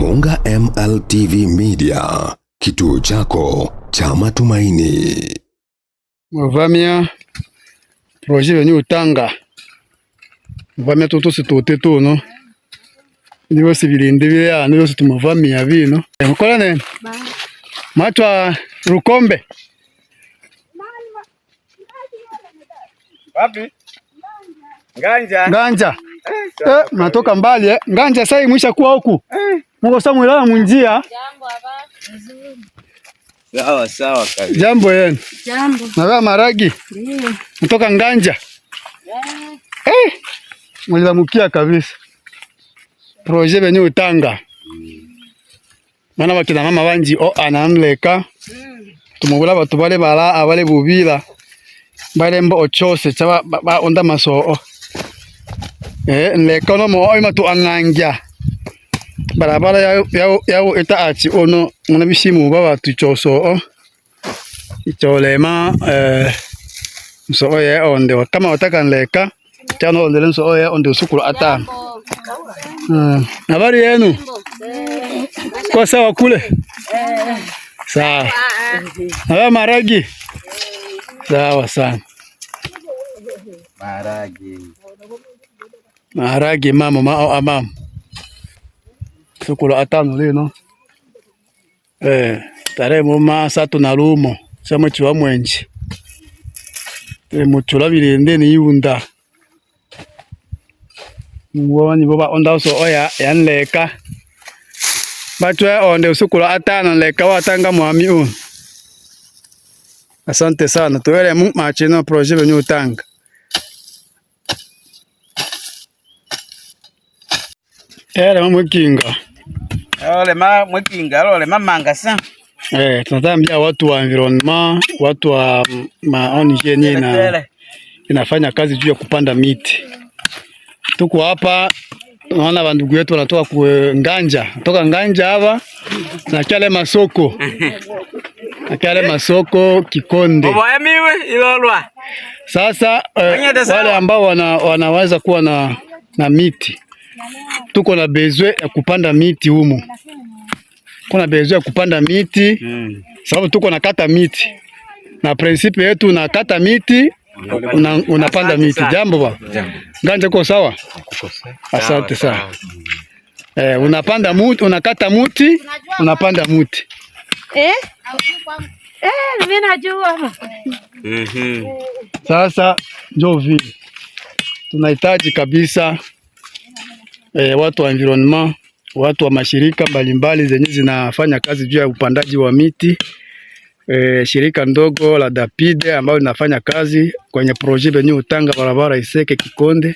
Munga MLTV Media, kituo chako cha matumaini. Muvamia projet venye utanga muvamia tutusi tute tuno nibosi bilindi bili ano byosi tumuvamia bino. Mukola nene mwatwa Rukombe. Wapi? Nganja. Nganja. Mnatoka mbali eh. Nganja sasa mwisha kuwa huku. Mungu sasa mwilala munjia. Jambo hapa. Sawa sawa kabisa. Jambo yenu. Jambo. Na maragi. Ndio. Mtoka Nganja. Eh. Mulilamukia kabisa. Projet benye utanga. Mana bakina mama banji o anamleka. Tumubula batu bale bala abale bubila. Bale mbo ochose chaba ba onda masoo. Nleka no mo oima tu anganja. Barabara ya ita achi ono muna bishimu baba tuchoso o. Icholema mso ye onde kama wataka nleka chano ondele mso ye onde usukulu ata. Habari yenu? Kwa sawa kule? Sawa. Hawa maragi? Sawa sana. Maragi. Maharagi mama mao amam. Sukulu atano lino. Tarehe muma satu na lumo samwe wa mwenji. Muchula bilinde ni yunda. Mwani boba onda so oya yanleka. Batwe onde usukulu atano nleka watanga mwami un. Asante sana. Tuwele mu machino projet benyu utanga. Ere mwikinga. Ole ma mwikinga, ole mamanga sa. Tunatambia watu wa environment, watu wa ma ONG na inafanya kazi juu ya kupanda miti. Tuko hapa tunaona bandugu yetu wanatoka ku Nganja, kutoka Nganja hapa na kale masoko. Na kale masoko Kikonde. Sasa wale ambao wanaweza kuwa na miti. Tuko na bezwe ya kupanda miti humu. Kuna bezwe ya kupanda miti sababu tuko na kata miti. Na prinsipe yetu unakata miti unapanda miti. Jambo ba. Nganja uko sawa? Asante sana. Unapanda muti, unakata muti, unapanda muti. Mimi najua. Sasa njoo vile. Tunahitaji kabisa watu wa environment, watu wa mashirika mbalimbali zenye zinafanya kazi juu ya upandaji wa miti. Shirika ndogo la Dapide ambayo linafanya kazi kwenye projet benye utanga barabara Iseke Kikonde.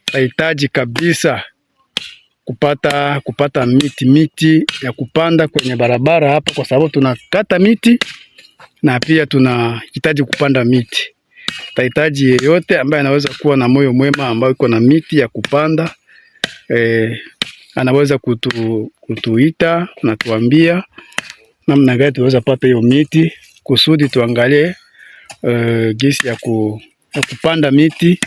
Tunahitaji kabisa kupata miti ya kupanda kwenye barabara hapa, kwa sababu tunakata miti na pia tunahitaji kupanda miti. Tunahitaji yeyote ambaye anaweza kuwa na moyo mwema ambaye iko na miti ya kupanda. Anaweza kutuita na tuambia namna gani tunaweza pata hiyo miti kusudi tuangalie gisi ya kupanda miti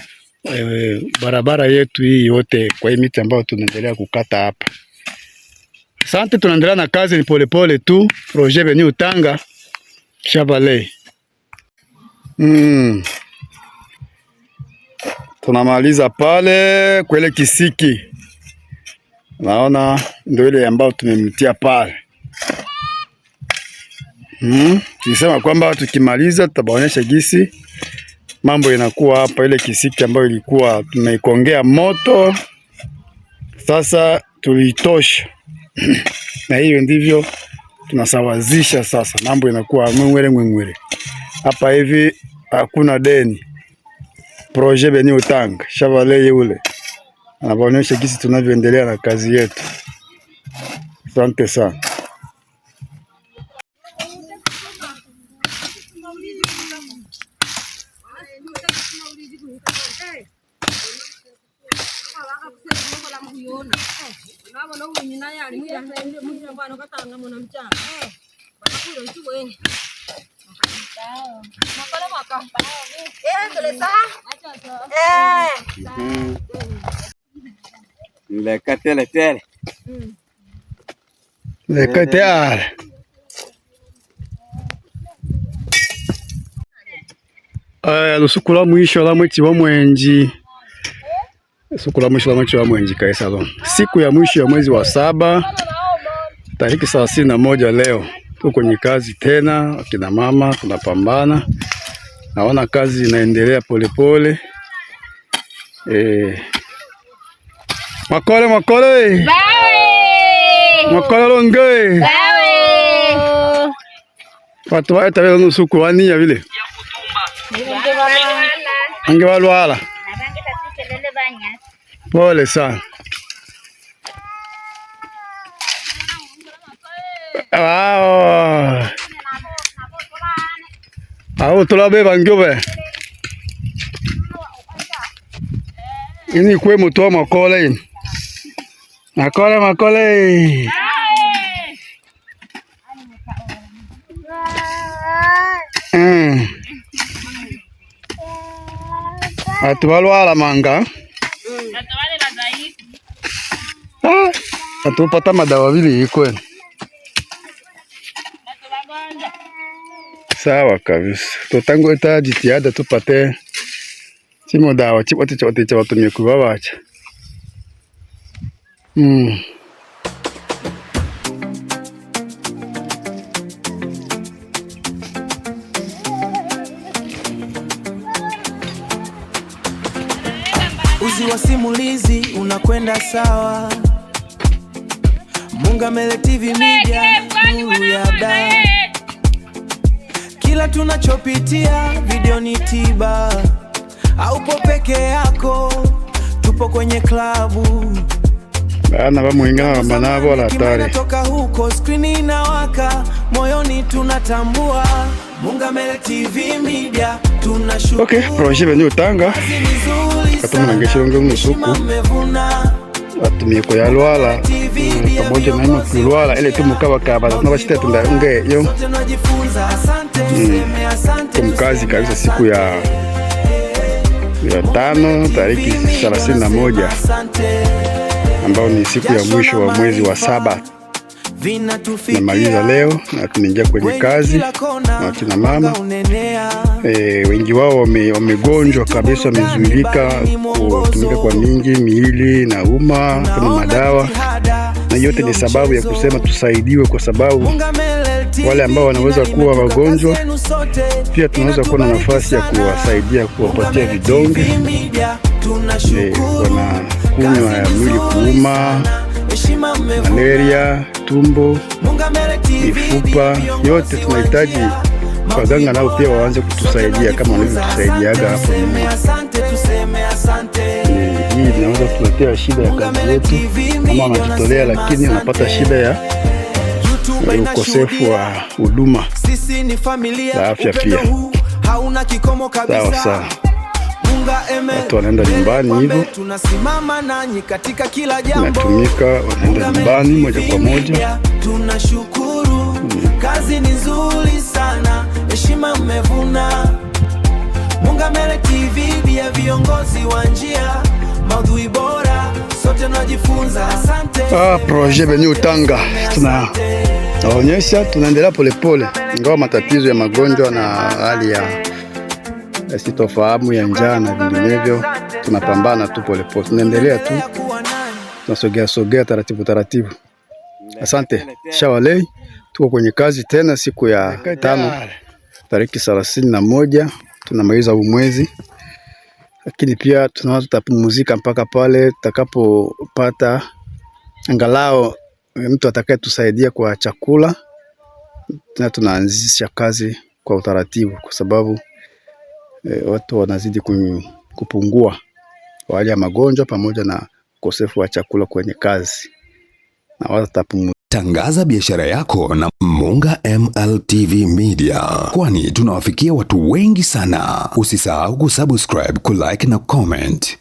barabara yetu hii yote, kwa hii miti ambayo tunaendelea kukata hapa. Asante, tunaendelea na kazi ni polepole tu. Projet benye utanga Chavale. Tunamaliza pale kwele kisiki. Naona ndio ile ambayo tumemtia pale. Tulisema kwamba tukimaliza tutabaonyesha gisi mambo inakuwa hapa. Ile kisiki ambayo ilikuwa tumeikongea moto sasa tuliitosha. Na hiyo ndivyo tunasawazisha sasa, mambo inakuwa mwengwele mwengwele. Hapa hivi hakuna deni. Projet benye utanga Chavale yule anabaonyesha gisi tunavyoendelea na kazi yetu. Asante sana. Leka tele tele. Tayari. Aya, lusuku la mwisho la mwezi wa mwenji, suku la mwisho la mwezi wa mwenji kaisa. Siku ya mwisho ya mwezi wa saba tariki 31 leo tuko kwenye kazi tena, akina mama tunapambana, naona kazi inaendelea polepole. Makole makole makole longe watu waeta nusuku wania vile ange walwala. Pole sana. Wow. Au tulabe bangyobe. Ini kwe mutu makole ini. Makole makole. Atu balwala manga. Ah, atupata madawa vile ikwe. Sawa kabisa. Totango eta jitihada tupate chimo dawa chipote chote cha watumie kubabacha. Uzi wa simulizi unakwenda sawa. Mungamele TV Media, nuru ya da. Kila tunachopitia video ni tiba. Aupo peke yako, tupo kwenye klabu. Bana bamuinga bana bola hatari. Toka huko skrini inawaka, moyoni tunatambua. Mungamele TV Media tunashukuru. Okay, projet beni utanga. Katuma nangeshonge musuku. Batumie ko yalwala pamoja na kulwala ile tu mukaba kaba na bashite tunda nge yo kumkazi kabisa siku ya 5 tariki 31 ambao ni siku ya mwisho wa mwezi wa saba. Namaliza leo na tunaingia kwenye kazi na kina mama. Wengi wao wamegonjwa kabisa, wamezuilika kutumika kwa mingi miili na uma kama madawa, na yote ni sababu ya kusema tusaidiwe, kwa sababu wale ambao wanaweza kuwa wagonjwa pia tunaweza kuwa na nafasi ya kuwasaidia, kuwapatia vidonge. Wanakunywa ya mwili kuuma, malaria, tumbo, mifupa, yote tunahitaji waganga nao pia waanze kutusaidia kama wanavyotusaidiaga hapo nyuma. Hii inaweza kutuletea shida ya kazi yetu, kama wanajitolea, lakini wanapata shida ya ukosefu wa huduma za afya pia. Sawa sawa. Watu wanaenda nyumbani hivyo, inatumika, wanaenda nyumbani moja kwa moja. Tunashukuru, kazi ni nzuri sana, heshima mmevuna. Mungamele TV ya viongozi wa njia, maudhui bora, sote tunajifunza. Asante. Projet Beni Utanga tunaonyesha, tunaendelea polepole, ingawa matatizo ya magonjwa na hali ya sitofahamu ya njaa na vinginevyo, tunapambana tu polepole, tunaendelea tu, tunasogea sogea taratibu taratibu. Asante Shawalei, tuko kwenye kazi tena siku ya 5 tariki 31 tunamaliza huu mwezi, lakini pia tunaona tutapumzika mpaka pale tutakapopata angalau mtu atakayetusaidia kwa chakula, na tunaanzisha kazi kwa utaratibu, kwa sababu watu wanazidi kupungua kwa hali ya magonjwa pamoja na ukosefu wa chakula kwenye kazi, na watapumzika. Tangaza biashara yako na Munga MLTV Media, kwani tunawafikia watu wengi sana. Usisahau kusubscribe, kulike na comment.